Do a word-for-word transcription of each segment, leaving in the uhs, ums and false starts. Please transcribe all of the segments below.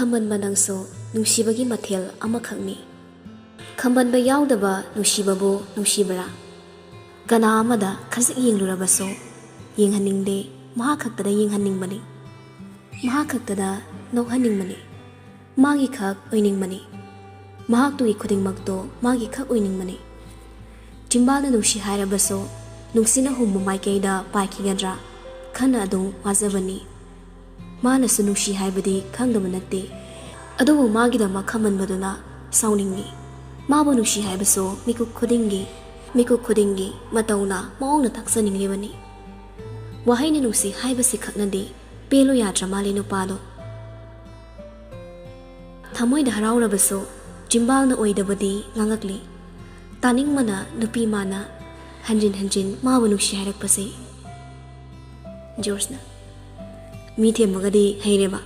ꯈꯝꯕꯟꯕ ꯅꯪꯁꯨ ꯅꯨꯡꯁꯤꯕꯒꯤ ꯃꯊꯦꯜ ꯑꯃꯈꯛꯅꯤ꯫ ꯈꯝꯕꯟꯕ ꯌꯥꯎꯗꯕ ꯅꯨꯡꯁꯤꯕꯕꯨ ꯅꯨꯡꯁꯤꯕ꯭ꯔꯥ? ꯀꯅꯥ ꯑꯃꯗ ꯈꯖꯤꯛ ꯌꯦꯡꯂꯨꯔꯕꯁꯨ ꯌꯦꯡꯍꯟꯅꯤꯡꯗꯦ, ꯃꯍꯥꯛ ꯈꯛꯇꯗ ꯌꯦꯡꯍꯟꯅꯤꯡꯕꯅꯤ, ꯃꯍꯥꯛ ꯈꯛꯇꯗ ꯅꯣꯛꯍꯟꯅꯤꯡꯕꯅꯤ, ꯃꯥꯒꯤ ꯈꯛ ꯑꯣꯏꯅꯤꯡꯕꯅꯤ, ꯃꯍꯥꯛꯇꯨꯒꯤ ꯈꯨꯗꯤꯡꯃꯛꯇꯣ ꯃꯥꯒꯤ ꯈꯛ ꯑꯣꯏꯅꯤꯡꯕꯅꯤ꯫ ꯆꯤꯝꯕꯥꯜꯅ ꯅꯨꯡꯁꯤ ꯍꯥꯏꯔꯕꯁꯨ ꯅꯨꯡꯁꯤꯠꯅ ꯍꯨꯝꯕ ꯃꯥꯏꯀꯩꯗ ꯄꯥꯏꯈꯤꯒꯗ꯭ꯔꯥ ꯈꯟꯅ ꯑꯗꯨꯝ ꯋꯥꯖꯕꯅꯤ꯫ ꯃꯥꯅꯁꯨ ꯅꯨꯡꯁꯤ ꯍꯥꯏꯕꯗꯤ ꯈꯪꯗꯕ ꯅꯠꯇꯦ, ꯑꯗꯨꯕꯨ ꯃꯥꯒꯤꯗꯃꯛ ꯈꯝꯕꯟꯕꯗꯨꯅ ꯁꯥꯎꯅꯤꯡꯉꯤ꯫ ꯃꯥꯕꯨ ꯅꯨꯡꯁꯤ ꯍꯥꯏꯕꯁꯨ ꯃꯤꯀꯨꯞ ꯈꯨꯗꯤꯡꯒꯤ, ꯃꯤꯀꯨꯞ ꯈꯨꯗꯤꯡꯒꯤ ꯃꯇꯧꯅ ꯃꯑꯣꯡꯅ ꯇꯥꯛꯆꯅꯤꯡꯂꯤꯕꯅꯤ꯫ ꯋꯥꯍꯩꯅ ꯅꯨꯡꯁꯤ ꯍꯥꯏꯕꯁꯤ ꯈꯛꯅꯗꯤ ꯄꯦꯜꯂꯨ ꯌꯥꯗ꯭ꯔ ꯃꯥꯜꯂꯤ ꯅꯨꯄꯥꯗꯣ꯫ ꯊꯃꯣꯏꯗ ꯍꯔꯥꯎꯔꯕꯁꯨ ꯆꯤꯝꯕꯥꯜꯅ ꯑꯣꯏꯗꯕꯗꯤ ꯉꯥꯡꯉꯛꯂꯤ꯫ ꯇꯥꯅꯤꯡꯕꯅ ꯅꯨꯄꯤ ꯃꯥꯅ ꯍꯟꯖꯤꯟ ꯍꯟꯖꯤꯟ ꯃꯥꯕꯨ ꯅꯨꯡꯁꯤ ꯍꯥꯏꯔꯛꯄꯁꯦ꯫ ꯖꯣꯔꯖꯅ, "ꯃꯤ ꯊꯦꯝꯕꯒꯗꯤ ꯍꯩꯔꯦꯕ?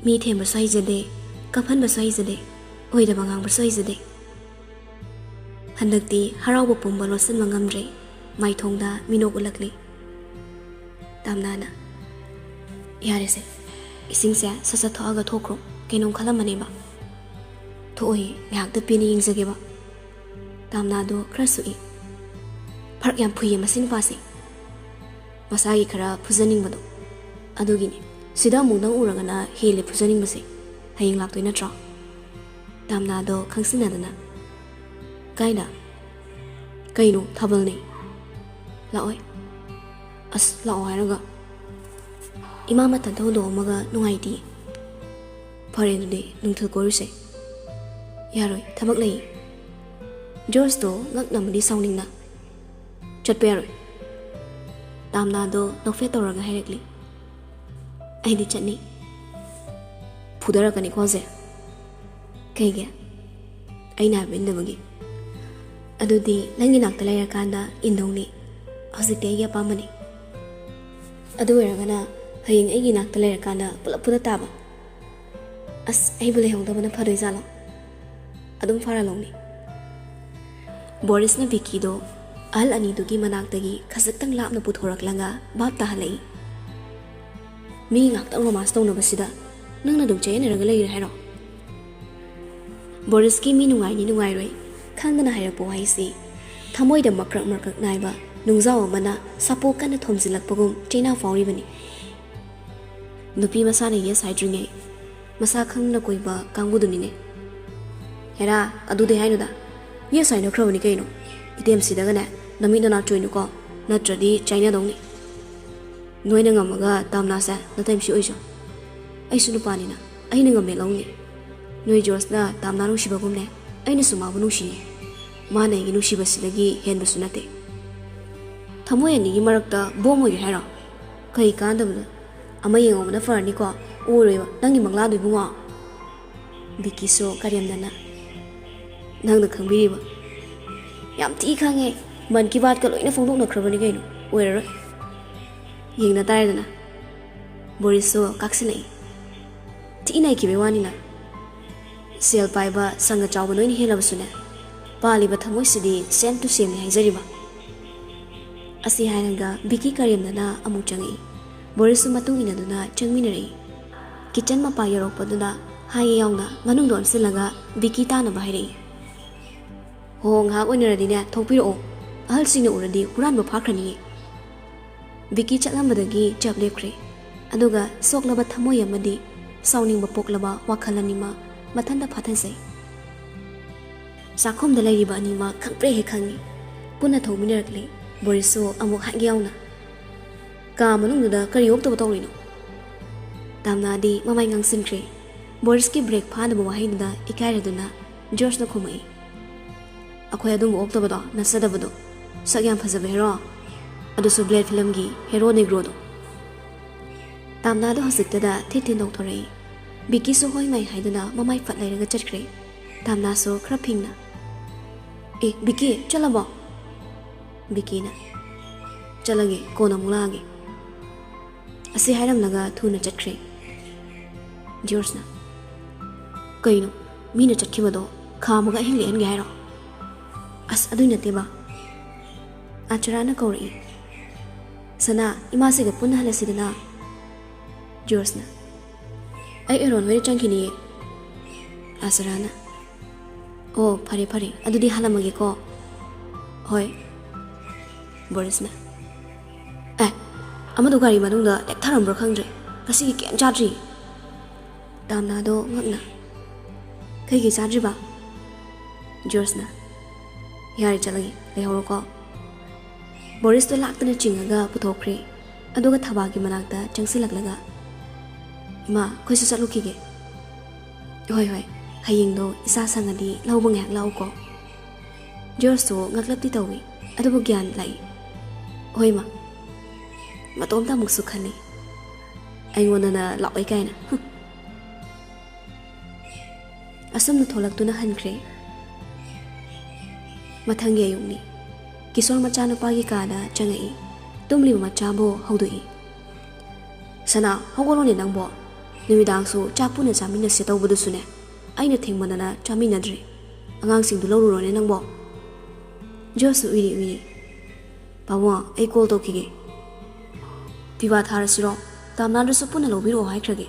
ꯃꯤ ꯊꯦꯝꯕꯁꯨ ꯍꯩꯖꯗꯦ, ꯀꯞꯍꯟꯕꯁꯨ ꯍꯩꯖꯗꯦ, ꯑꯣꯏꯗꯕ ꯉꯥꯡꯕꯁꯨ ꯍꯩꯖꯗꯦ꯫" ꯍꯟꯗꯛꯇꯤ ꯍꯔꯥꯎꯕ ꯄꯨꯝꯕ ꯂꯣꯠꯁꯤꯟꯕ ꯉꯝꯗ꯭ꯔꯦ꯫ ꯃꯥꯏꯊꯣꯡꯗ ꯃꯤꯅꯣꯛ ꯎꯠꯂꯛꯂꯤ꯫ ꯇꯥꯝꯅꯥꯅ, "ꯌꯥꯔꯦꯁꯦ, ꯏꯁꯤꯡꯁꯦ ꯁꯠ ꯁꯠ ꯊꯛꯑꯒ ꯊꯣꯛꯈ꯭ꯔꯣ, ꯀꯩꯅꯣꯝ ꯈꯜꯂꯝꯃꯅꯦꯕ꯫ ꯊꯣꯛꯑꯣꯏ, ꯉꯥꯏꯍꯥꯛꯇ ꯄꯦꯟꯅ ꯌꯦꯡꯖꯒꯦꯕ꯫" ꯇꯥꯝꯅꯥꯗꯣ ꯈꯔ ꯁꯨꯛꯏ꯫ "ꯐꯔꯛ ꯌꯥꯝ ꯐꯨꯏꯌꯦ ꯃꯁꯤ ꯅꯨꯄꯥꯁꯦ꯫ ꯃꯁꯥꯒꯤ ꯈꯔ ꯐꯨꯖꯅꯤꯡꯕꯗꯣ, ꯑꯗꯨꯒꯤꯅꯤ꯫ ꯁꯤꯗ ꯑꯃꯨꯛ ꯅꯪ ꯎꯔꯒꯅ ꯍꯦꯜꯂꯦ ꯐꯨꯖꯅꯤꯡꯕꯁꯦ꯫ ꯍꯌꯦꯡ ꯂꯥꯛꯇꯣꯏ ꯅꯠꯇ꯭ꯔꯣ?" ꯇꯥꯝꯅꯥꯗꯣ ꯈꯪꯁꯤꯟꯅꯗꯅ, "ꯀꯥꯏꯗ? ꯀꯩꯅꯣ, ꯊꯥꯕꯜꯅꯦ꯫ ꯂꯥꯛꯑꯣꯏ꯫ ꯑꯁ, ꯂꯥꯛꯑꯣ ꯍꯥꯏꯔꯒ꯫ ꯏꯃꯥ ꯃꯊꯟꯇ ꯍꯨꯟꯗꯣꯛꯑꯝꯃꯒ ꯅꯨꯡꯉꯥꯏꯇꯦ꯫ ꯐꯔꯦ, ꯑꯗꯨꯗꯤ ꯅꯨꯡꯊꯤꯜ ꯀꯣꯏꯔꯨꯁꯦ꯫" "ꯌꯥꯔꯣꯏ, ꯊꯕꯛ ꯂꯩ꯫" ꯖꯣꯔꯖꯇꯣ ꯉꯛꯅ ꯑꯃꯗꯤ ꯁꯥꯎꯅꯤꯡꯅ, "ꯆꯠꯄ ꯌꯥꯔꯣꯏ꯫" ꯇꯥꯝꯅꯥꯗꯣ ꯅꯣꯛꯐꯦꯠ ꯇꯧꯔꯒ ꯍꯥꯏꯔꯛꯂꯤ, "ꯑꯩꯗꯤ ꯆꯠꯅꯤ꯫" "ꯐꯨꯗꯔꯛꯀꯅꯤꯀꯣ ꯍꯧꯖꯤꯛ꯫" "ꯀꯩꯒꯤ?" "ꯑꯩꯅ ꯍꯥꯏꯕ ꯏꯟꯗꯕꯒꯤ꯫" "ꯑꯗꯨꯗꯤ ꯅꯪꯒꯤ ꯅꯥꯛꯇ ꯂꯩꯔꯀꯥꯟꯗ ꯏꯟꯗꯧꯅꯤ꯫ ꯍꯧꯖꯤꯛꯇꯤ ꯑꯩꯒꯤ ꯑꯄꯥꯝꯕꯅꯤ꯫" "ꯑꯗꯨ ꯑꯣꯏꯔꯒꯅ ꯍꯌꯦꯡ ꯑꯩꯒꯤ ꯅꯥꯛꯇ ꯂꯩꯔꯀꯥꯟꯗ ꯄꯨꯂꯞ ꯐꯨꯗ ꯇꯥꯕ꯫" "ꯑꯁ, ꯑꯩꯕꯨ ꯂꯩꯍꯧꯗꯕꯅ ꯐꯗꯣꯏꯖꯥꯠꯂꯣ? ꯑꯗꯨꯝ ꯐꯔ ꯂꯧꯅꯤ꯫" ꯕꯣꯔꯤꯁꯅ ꯚꯤꯀꯤꯗꯣ ꯑꯍꯜ ꯑꯅꯤꯗꯨꯒꯤ ꯃꯅꯥꯛꯇꯒꯤ ꯈꯖꯤꯛꯇꯪ ꯂꯥꯞꯅ ꯄꯨꯊꯣꯔꯛꯂꯒ ꯚꯥꯞ ꯇꯥꯍꯜꯂꯛꯏ꯫ "ꯃꯤ ꯉꯥꯛꯇꯪ ꯔꯣꯃꯥꯟꯁ ꯇꯧꯅꯕꯁꯤꯗ ꯅꯪꯅ ꯑꯗꯨꯝ ꯆꯌꯦꯠꯅꯔꯒ ꯂꯩꯔꯦ ꯍꯥꯏꯔꯣ? ꯕꯣꯔꯤꯁꯀꯤ ꯃꯤ ꯅꯨꯡꯉꯥꯏꯅꯤ ꯅꯨꯡꯉꯥꯏꯔꯣꯏ ꯈꯪꯗꯅ ꯍꯥꯏꯔꯛꯄ ꯋꯥꯍꯩꯁꯤ ꯊꯃꯣꯏꯗ ꯃꯀ꯭ꯔꯛ ꯃꯀ꯭ꯔꯛ ꯅꯥꯏꯕ ꯅꯨꯡꯖꯥꯎ ꯑꯃꯅ ꯁꯥꯄꯣꯛ ꯀꯟꯅ ꯊꯣꯝꯖꯤꯜꯂꯛꯄꯒꯨꯝ ꯆꯩꯅꯥ ꯐꯥꯎꯔꯤꯕꯅꯤ꯫ ꯅꯨꯄꯤ ꯃꯁꯥꯅ ꯌꯦꯁ ꯍꯥꯏꯗ꯭ꯔꯤꯉꯩ ꯃꯁꯥ ꯈꯪꯅ ꯀꯣꯏꯕ ꯀꯥꯡꯕꯨꯗꯨꯅꯤꯅꯦ꯫ ꯍꯦꯔꯥ, ꯑꯗꯨꯗꯤ ꯍꯥꯏꯅꯨꯗ꯫ ꯌꯦꯁ ꯍꯥꯏꯅꯈ꯭ꯔꯕꯅꯤ ꯀꯩꯅꯣ꯫ ꯏꯇꯦꯝꯁꯤꯗꯒꯅꯦ ꯅꯃꯤꯠ ꯅꯅꯥ ꯆꯣꯏꯅꯨꯀꯣ, ꯅꯠꯇ꯭ꯔꯗꯤ ꯆꯥꯏꯅꯗꯧꯅꯤ꯫ ꯅꯣꯏꯅ ꯉꯝꯃꯒ ꯇꯥꯝꯅꯥꯁꯦ ꯅꯇꯩꯃꯁꯤ ꯑꯣꯏꯁꯨ꯫ ꯑꯩꯁꯨ ꯅꯨꯄꯥꯅꯤꯅ ꯑꯩꯅ ꯉꯝꯃꯦ ꯂꯧꯅꯤ꯫ ꯅꯣꯏ ꯖꯣꯔꯖꯅ ꯇꯥꯝꯅꯥ ꯅꯨꯡꯁꯤꯕꯒꯨꯝꯅꯦ ꯑꯩꯅꯁꯨ ꯃꯥꯕꯨ ꯅꯨꯡꯁꯤꯌꯦ꯫ ꯃꯥꯅ ꯑꯩꯒꯤ ꯅꯨꯡꯁꯤꯕꯁꯤꯗꯒꯤ ꯍꯦꯟꯕꯁꯨ ꯅꯠꯇꯦ꯫ ꯊꯃꯣꯏ ꯑꯅꯤꯒꯤ ꯃꯔꯛꯇ ꯕꯣꯝ ꯑꯣꯏꯒꯦ ꯍꯥꯏꯔꯣ? ꯀꯩ ꯀꯥꯟꯗꯕꯗ? ꯑꯃ ꯌꯦꯡꯍꯧꯕꯅ ꯐꯔꯅꯤꯀꯣ꯫ ꯑꯣꯏꯔꯣꯏꯕ ꯅꯪꯒꯤ ꯃꯪꯂꯥꯗꯣ ꯏꯕꯨꯡꯉꯣ꯫ ꯕꯤꯀꯤꯁꯨ ꯀꯔꯦꯝꯅꯅ, ꯅꯪꯅ ꯈꯪꯕꯤꯔꯤꯕ? ꯌꯥꯝ ꯊꯤ ꯈꯪꯉꯦ꯫ ꯃꯟ ꯀꯤ ꯕꯥꯠꯀ ꯂꯣꯏꯅ ꯐꯣꯡꯗꯣꯛꯅꯈ꯭ꯔꯕꯅꯤ ꯀꯩꯅꯣ꯫ ꯑꯣꯏꯔꯔꯣꯏ꯫ ꯌꯦꯡꯅ ꯇꯥꯔꯦꯗꯅ꯫ ꯕꯣꯔꯤꯁꯁꯨ ꯀꯥꯛꯁꯤꯜꯂꯛꯏ꯫ ꯊꯤ ꯅꯩꯈꯤꯕꯩ ꯋꯥꯅꯤꯅ꯫ ꯁꯦꯜ ꯄꯥꯏꯕ ꯁꯪꯒ ꯆꯥꯎꯕ ꯅꯣꯏꯅ ꯍꯦꯜꯂꯕꯁꯨꯅꯦ, ꯄꯥꯜꯂꯤꯕ ꯊꯃꯣꯏꯁꯤꯗꯤ ꯁꯦꯝ ꯇꯨ ꯁꯦꯝꯅꯤ ꯍꯥꯏꯖꯔꯤꯕ꯫ ꯑꯁꯤ ꯍꯥꯏꯔꯒ ꯕꯤꯀꯤ ꯀꯔꯦꯝꯅꯅ ꯑꯃꯨꯛ ꯆꯪꯉꯛꯏ꯫ ꯕꯣꯔꯤꯁꯁꯨ ꯃꯇꯨꯡ ꯏꯟꯅꯗꯨꯅ ꯆꯪꯃꯤꯟꯅꯔꯛꯏ꯫ ꯀꯤꯆꯟ ꯃꯄꯥ ꯌꯧꯔꯛꯄꯗꯨꯗ ꯍꯥꯏꯒꯦ ꯌꯥꯎꯅ ꯃꯅꯨꯡꯗ ꯑꯣꯟꯁꯤꯜꯂꯒ ꯕꯤꯀꯤ ꯇꯥꯅꯕ ꯍꯥꯏꯔꯛꯏ꯫ "ꯍꯣ, ꯉꯥꯏꯍꯥꯛ ꯑꯣꯏꯅꯔꯗꯤꯅꯦ ꯊꯣꯛꯄꯤꯔꯛꯑꯣ꯫ ꯑꯍꯜꯁꯤꯡꯅ ꯎꯔꯗꯤ ꯍꯨꯔꯥꯟꯕ ꯐꯥꯈ꯭ꯔꯅꯤꯌꯦ꯫" ꯕꯤꯀꯤ ꯆꯠꯂꯝꯕꯗꯒꯤ ꯆꯞ ꯂꯦꯞꯈ꯭ꯔꯦ꯫ ꯑꯗꯨꯒ ꯁꯣꯛꯂꯕ ꯊꯃꯣꯏ ꯑꯃꯗꯤ ꯁꯥꯎꯅꯤꯡꯕ ꯄꯣꯛꯂꯕ ꯋꯥꯈꯜ ꯑꯅꯤꯃꯛ ꯃꯊꯟꯇ ꯐꯥꯊꯖꯩ꯫ ꯆꯥꯛꯈꯨꯝꯗ ꯂꯩꯔꯤꯕ ꯑꯅꯤꯃꯛ ꯈꯪꯄ꯭ꯔꯦꯛ ꯍꯦꯛ ꯈꯪꯉꯤ꯫ ꯄꯨꯟꯅ ꯊꯣꯛꯃꯤꯟꯅꯔꯛꯂꯦ꯫ ꯕꯣꯔꯤꯁꯁꯨ ꯑꯃꯨꯛ ꯍꯥꯏꯒꯦ ꯌꯥꯎꯅ, "ꯀꯥ ꯃꯅꯨꯡꯗꯨꯗ ꯀꯔꯤ ꯑꯣꯛꯇꯕ ꯇꯧꯔꯤꯅꯣ?" ꯇꯥꯝꯅꯥꯗꯤ ꯃꯃꯥꯏ ꯉꯥꯡꯁꯤꯟꯈ꯭ꯔꯦ꯫ ꯕꯣꯔꯤꯁꯀꯤ ꯕ꯭ꯔꯦꯛ ꯐꯥꯗꯕ ꯋꯥꯍꯩꯗꯨꯗ ꯏꯀꯥꯏꯔꯗꯨꯅ ꯖꯣꯔꯖꯅ ꯈꯨꯝꯃꯛꯏ, "ꯑꯩꯈꯣꯏ ꯑꯗꯨꯝꯕ ꯑꯣꯛꯇꯕꯗꯣ ꯅꯠꯆꯗꯕꯗꯣ꯫ ꯁꯛ ꯌꯥꯝ ꯐꯖꯕ ꯍꯦꯔꯣ, ꯑꯗꯨꯁꯨ ꯕ꯭ꯂꯦꯠ ꯐꯤꯂꯝꯒꯤ ꯍꯦꯔꯣ ꯅꯦꯒ꯭ꯔꯣꯗꯣ꯫" ꯇꯥꯝꯅꯥꯗꯣ ꯍꯧꯖꯤꯛꯇꯗ ꯊꯤꯠ ꯊꯤꯠ ꯅꯣꯛꯊꯣꯔꯛꯏ꯫ ꯕꯤꯀꯤꯁꯨ ꯍꯣꯏ ꯃꯥꯏ ꯍꯥꯏꯗꯨꯅ ꯃꯃꯥꯏ ꯐꯠ ꯂꯩꯔꯒ ꯆꯠꯈ꯭ꯔꯦ꯫ ꯇꯥꯝꯅꯥꯁꯨ ꯈꯔ ꯐꯤꯡꯅ, "ꯑꯦ ꯕꯤꯀꯤ, ꯆꯠꯂꯕꯣ?" ꯕꯤꯀꯤꯅ, "ꯆꯠꯂꯒꯦ, ꯀꯣꯟꯅ ꯑꯃꯨꯛ ꯂꯥꯛꯑꯒꯦ꯫" ꯑꯁꯤ ꯍꯥꯏꯔꯝꯂꯒ ꯊꯨꯅ ꯆꯠꯈ꯭ꯔꯦ꯫ ꯖꯣꯔꯖꯅ, "ꯀꯩꯅꯣ, ꯃꯤꯅ ꯆꯠꯈꯤꯕꯗꯣ ꯈꯥꯝꯃꯒ ꯑꯍꯤꯡ ꯂꯦꯛꯍꯟꯒꯦ ꯍꯥꯏꯔꯣ?" "ꯑꯁ, ꯑꯗꯨꯏ ꯅꯠꯇꯦꯕ꯫" ꯑꯆꯔꯥꯅ ꯀꯧꯔꯛꯏ, "ꯁꯅꯥ, ꯏꯃꯥꯁꯤꯒ ꯄꯨꯟꯅ ꯍꯜꯂꯁꯤꯗꯅ꯫" ꯖꯣꯔꯖꯅ, "ꯑꯩ ꯑꯦꯔꯣꯟ ꯍꯣꯏꯗ ꯆꯪꯈꯤꯅꯤꯌꯦ"꯫ ꯑꯁꯔꯥꯅ, "ꯑꯣ, ꯐꯔꯦ ꯐꯔꯦ, ꯑꯗꯨꯗꯤ ꯍꯜꯂꯝꯃꯒꯦꯀꯣ"꯫ "ꯍꯣꯏ"꯫ ꯕꯣꯔꯤꯁꯅ, "ꯑꯦ, ꯑꯃꯗꯣ ꯒꯥꯔꯤ ꯃꯅꯨꯡꯗ ꯂꯦꯛꯊꯔꯝꯕ꯭ꯔꯥ ꯈꯪꯗ꯭ꯔꯦ, ꯉꯁꯤꯒꯤ ꯀꯩꯝ ꯆꯥꯗ꯭ꯔꯤ"꯫ ꯇꯥꯝꯅꯥꯗꯣ ꯉꯛꯅ, "ꯀꯩꯒꯤ ꯆꯥꯗ꯭ꯔꯤꯕ?" ꯖꯣꯔꯖꯅ, "ꯌꯥꯔꯦ, ꯆꯠꯂꯒꯦ, ꯂꯩꯍꯧꯔꯣꯀꯣ"꯫ ꯕꯣꯔꯤꯁꯇꯣ ꯂꯥꯛꯇꯅ ꯆꯤꯡꯉꯒ ꯄꯨꯊꯣꯛꯈ꯭ꯔꯦ꯫ ꯑꯗꯨꯒ ꯊꯕꯥꯒꯤ ꯃꯅꯥꯛꯇ ꯆꯪꯁꯤꯜꯂꯛꯂꯒ, "ꯏꯃꯥ, ꯑꯩꯈꯣꯏꯁꯨ ꯆꯠꯂꯨꯈꯤꯒꯦ"꯫ "ꯍꯣꯏ, ꯍꯣꯏ, ꯍꯌꯦꯡꯗꯣ ꯏꯁꯥ ꯁꯪꯉꯗꯤ ꯂꯧꯕ ꯉꯥꯏꯍꯥꯛ ꯂꯥꯛꯎꯀꯣ"꯫ ꯖꯣꯔꯖꯁꯨ ꯉꯛꯂꯞꯇꯤ ꯇꯧꯏ, ꯑꯗꯨꯕꯨ ꯒ꯭ꯌꯥꯟ ꯂꯥꯛꯏ꯫ "ꯍꯣꯏ, ꯏꯃꯥ"꯫ ꯃꯇꯣꯝꯇ ꯑꯃꯨꯛꯁꯨ ꯈꯜꯂꯤ, "ꯑꯩꯉꯣꯟꯗꯅ ꯂꯥꯛꯑꯣꯏ ꯀꯥꯏꯅ"꯫ ꯍꯨꯝ꯫ ꯑꯁꯨꯝꯅ ꯊꯣꯛꯂꯛꯇꯨꯅ ꯍꯟꯈ꯭ꯔꯦ꯫ ꯃꯊꯪꯒꯤ ꯑꯌꯨꯛꯅꯤ꯫ ꯀꯤꯁꯣꯔ ꯃꯆꯥꯅꯨꯄꯥꯒꯤ ꯀꯥꯗ ꯆꯪꯉꯛꯏ꯫ ꯇꯨꯝꯂꯤꯕ ꯃꯆꯥꯕꯨ ꯍꯧꯗꯣꯛꯏ꯫ "ꯁꯅꯥ, ꯍꯧꯒꯠꯂꯣꯅꯦ ꯅꯪꯕꯣ꯫ ꯅꯨꯃꯤꯗꯥꯡꯁꯨ ꯆꯥꯛ ꯄꯨꯟꯅ ꯆꯥꯃꯤꯟꯅꯁꯦ ꯇꯧꯕꯗꯨꯁꯨꯅꯦ, ꯑꯩꯅ ꯊꯦꯡꯃꯟꯗꯅ ꯆꯥꯃꯤꯟꯅꯗ꯭ꯔꯦ꯫ ꯑꯉꯥꯡꯁꯤꯡꯗꯨ ꯂꯧꯔꯨꯔꯣꯅꯦ ꯅꯪꯕꯣ"꯫ ꯖꯣꯁꯁꯨ ꯎꯏꯔꯤ ꯎꯏꯔꯤ, "ꯄꯥꯕꯨꯡ, ꯑꯩ ꯀꯣꯜ ꯇꯧꯈꯤꯒꯦ꯫ ꯐꯤꯐꯥ ꯊꯥꯔꯁꯤꯔꯣ? ꯇꯥꯝꯅꯥꯗꯨꯁꯨ ꯄꯨꯟꯅ ꯂꯧꯕꯤꯔꯛꯑꯣ ꯍꯥꯏꯈ꯭ꯔꯒꯦ"꯫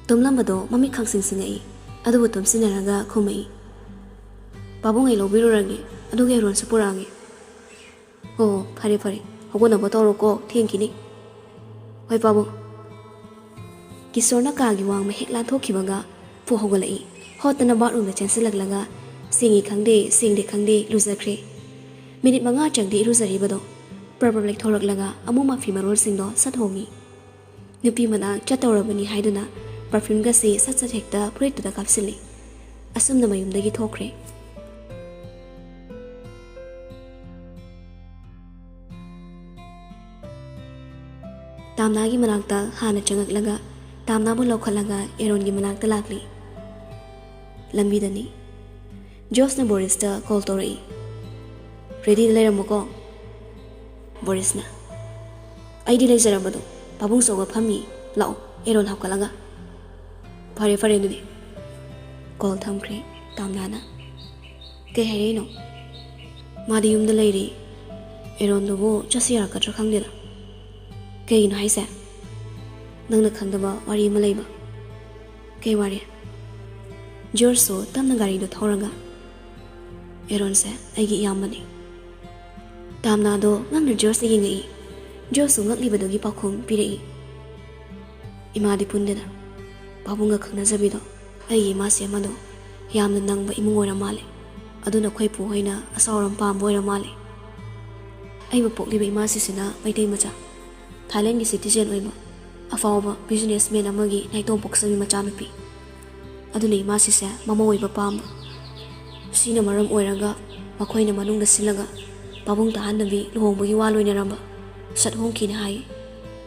ꯇꯨꯝꯂꯝꯕꯗꯣ ꯃꯃꯤꯠ ꯈꯪꯁꯤꯡ ꯁꯤꯡꯉꯛꯏ, ꯑꯗꯨꯕꯨ ꯇꯨꯝꯁꯤꯟꯅꯔꯒ ꯈꯨꯝꯃꯛꯏ, "ꯄꯥꯕꯨꯡ, ꯑꯩ ꯂꯧꯕꯤꯔꯨꯔꯒꯦ, ꯑꯗꯨꯒ ꯑꯦꯔꯣꯟꯁꯨ ꯄꯨꯔꯛꯑꯒꯦ"꯫ "ꯑꯣ, ꯐꯔꯦ ꯐꯔꯦ, ꯍꯧꯒꯠꯅꯕ ꯇꯧꯔꯣꯀꯣ, ꯊꯦꯡꯈꯤꯅꯤ"꯫ "ꯍꯣꯏ ꯄꯥꯕꯨꯡ"꯫ ꯀꯤꯁꯣꯔꯅ ꯀꯥꯒꯤ ꯋꯥꯡꯃ ꯍꯦꯛ ꯂꯥꯟꯊꯣꯛꯈꯤꯕꯒ ꯐꯨ ꯍꯧꯒꯠꯂꯛꯏ꯫ ꯍꯣꯠꯇꯅ ꯕꯥꯠꯔꯨꯝꯗ ꯆꯦꯟꯁꯤꯜꯂꯛꯂꯒ ꯁꯦꯡꯉꯤ ꯈꯪꯗꯦ, ꯁꯦꯡꯗꯦ ꯈꯪꯗꯦ ꯂꯨꯖꯈ꯭ꯔꯦ꯫ ꯃꯤꯅꯤꯠ ꯃꯉꯥ ꯆꯪꯗꯦ ꯏꯔꯨꯖꯔꯤꯕꯗꯣ꯫ ꯄ꯭ꯔꯞ ꯄ꯭ꯔꯞ ꯂꯩꯊꯣꯔꯛꯂꯒ ꯑꯃꯨꯛ ꯃꯐꯤ ꯃꯔꯣꯜꯁꯤꯡꯗꯣ ꯁꯠ ꯍꯣꯡꯉꯤ꯫ ꯅꯨꯄꯤ ꯃꯅꯥꯛ ꯆꯠꯇꯧꯔꯕꯅꯤ ꯍꯥꯏꯗꯨꯅ ꯄꯔꯐ꯭ꯌꯨꯝꯒꯁꯤ ꯁꯠ ꯁꯠ ꯍꯦꯛꯇ ꯐꯨꯔꯤꯠꯇꯨꯗ ꯀꯥꯞꯁꯤꯜꯂꯤ꯫ ꯑꯁꯨꯝꯅ ꯃꯌꯨꯝꯗꯒꯤ ꯊꯣꯛꯈ꯭ꯔꯦ꯫ ꯇꯥꯝꯅꯥꯒꯤ ꯃꯅꯥꯛꯇ ꯍꯥꯟꯅ ꯆꯪꯉꯛꯂꯒ ꯇꯥꯝꯅꯥꯕꯨ ꯂꯧꯈꯠꯂꯒ ꯑꯦꯔꯣꯟꯒꯤ ꯃꯅꯥꯛꯇ ꯂꯥꯛꯂꯤ꯫ ꯂꯝꯕꯤꯗꯅꯤ꯫ ꯖꯣꯁꯅ ꯕꯣꯔꯤꯁꯇ ꯀꯣꯜ ꯇꯧꯔꯛꯏ꯫ "ꯔꯦꯗꯤꯗ ꯂꯩꯔꯝꯃꯨꯀꯣ"꯫ ꯕꯣꯔꯤꯁꯅ, "ꯑꯩꯗꯤ ꯂꯩꯖꯔꯕꯗꯣ, ꯄꯥꯕꯨꯡ ꯆꯧꯒ ꯐꯝꯃꯤ, ꯂꯥꯛꯑꯣ, ꯑꯦꯔꯣꯟ ꯍꯥꯞꯀꯠꯂꯒ"꯫ "ꯐꯔꯦ ꯐꯔꯦ ꯑꯗꯨꯗꯤ"꯫ ꯀꯣꯜ ꯊꯝꯈ꯭ꯔꯦ ꯇꯥꯝꯅꯥꯅ꯫ "ꯀꯩ ꯍꯥꯏꯔꯛꯏꯅꯣ?" "ꯃꯥꯗꯤ ꯌꯨꯝꯗ ꯂꯩꯔꯤ꯫ ꯑꯦꯔꯣꯟꯗꯨꯕꯨ ꯆꯠꯁꯤ ꯌꯥꯔꯛꯀꯗ꯭ꯔꯥ ꯈꯪꯗꯦꯗ"꯫ "ꯀꯩꯒꯤꯅꯣ ꯍꯥꯏꯁꯦ?" ꯅꯪꯅ ꯈꯪꯗꯕ ꯋꯥꯔꯤ ꯑꯃ ꯂꯩꯕ꯫ "ꯀꯩ ꯋꯥꯔꯤ?" ꯖꯣꯔꯖꯁꯨ ꯇꯞꯅ ꯒꯥꯔꯤꯗꯣ ꯊꯧꯔꯒ, "ꯑꯦꯔꯣꯟꯁꯦ ꯑꯩꯒꯤ ꯏꯌꯥꯝꯕꯅꯤ꯫" ꯇꯥꯝꯅꯥꯗꯣ ꯉꯛꯅ ꯖꯣꯔꯖꯇ ꯌꯦꯡꯉꯛꯏ꯫ ꯖꯣꯔꯖꯁꯨ ꯉꯛꯂꯤꯕꯗꯨꯒꯤ ꯄꯥꯎꯈꯨꯝ ꯄꯤꯔꯛꯏ꯫ "ꯏꯃꯥꯗꯤ ꯄꯨꯟꯗꯦꯗ꯫ ꯄꯥꯕꯨꯡꯒ ꯈꯪꯅꯖꯕꯤꯗꯣ ꯑꯩꯒꯤ ꯏꯃꯥꯁꯤ ꯑꯃꯗꯣ ꯌꯥꯝꯅ ꯅꯪꯕ ꯏꯃꯨꯡ ꯑꯣꯏꯔ ꯃꯥꯜꯂꯦ꯫ ꯑꯗꯨꯅ ꯑꯩꯈꯣꯏ ꯄꯨ ꯍꯣꯏꯅ ꯑꯆꯥꯎꯔꯝ ꯄꯥꯝꯕ ꯑꯣꯏꯔ ꯃꯥꯜꯂꯦ꯫ ꯑꯩꯕꯨ ꯄꯣꯛꯂꯤꯕ ꯏꯃꯥꯁꯤꯁꯤꯅ ꯃꯩꯇꯩ ꯃꯆꯥ, ꯊꯥꯏꯂꯦꯟꯒꯤ ꯁꯤꯇꯤꯖꯦꯟ ꯑꯣꯏꯕ ꯑꯐꯥꯎꯕ ꯕꯤꯖꯤꯅꯦꯁꯃꯦꯟ ꯑꯃꯒꯤ ꯅꯥꯏꯇꯣꯝ ꯄꯣꯛꯆꯕꯤ ꯃꯆꯥꯅꯨꯄꯤ꯫ ꯑꯗꯨꯅ ꯏꯃꯥꯁꯤꯁꯦ ꯃꯃꯧ ꯑꯣꯏꯕ ꯄꯥꯝꯕ꯫ ꯁꯤꯅ ꯃꯔꯝ ꯑꯣꯏꯔꯒ ꯃꯈꯣꯏꯅ ꯃꯅꯨꯡꯗ ꯁꯤꯜꯂꯒ ꯄꯥꯕꯨꯡ ꯇꯥꯍꯟꯗꯕꯤ ꯂꯨꯍꯣꯡꯕꯒꯤ ꯋꯥ ꯂꯣꯏꯅꯔꯝꯕ꯫ ꯁꯠ ꯍꯣꯡꯈꯤꯅ ꯍꯥꯏ꯫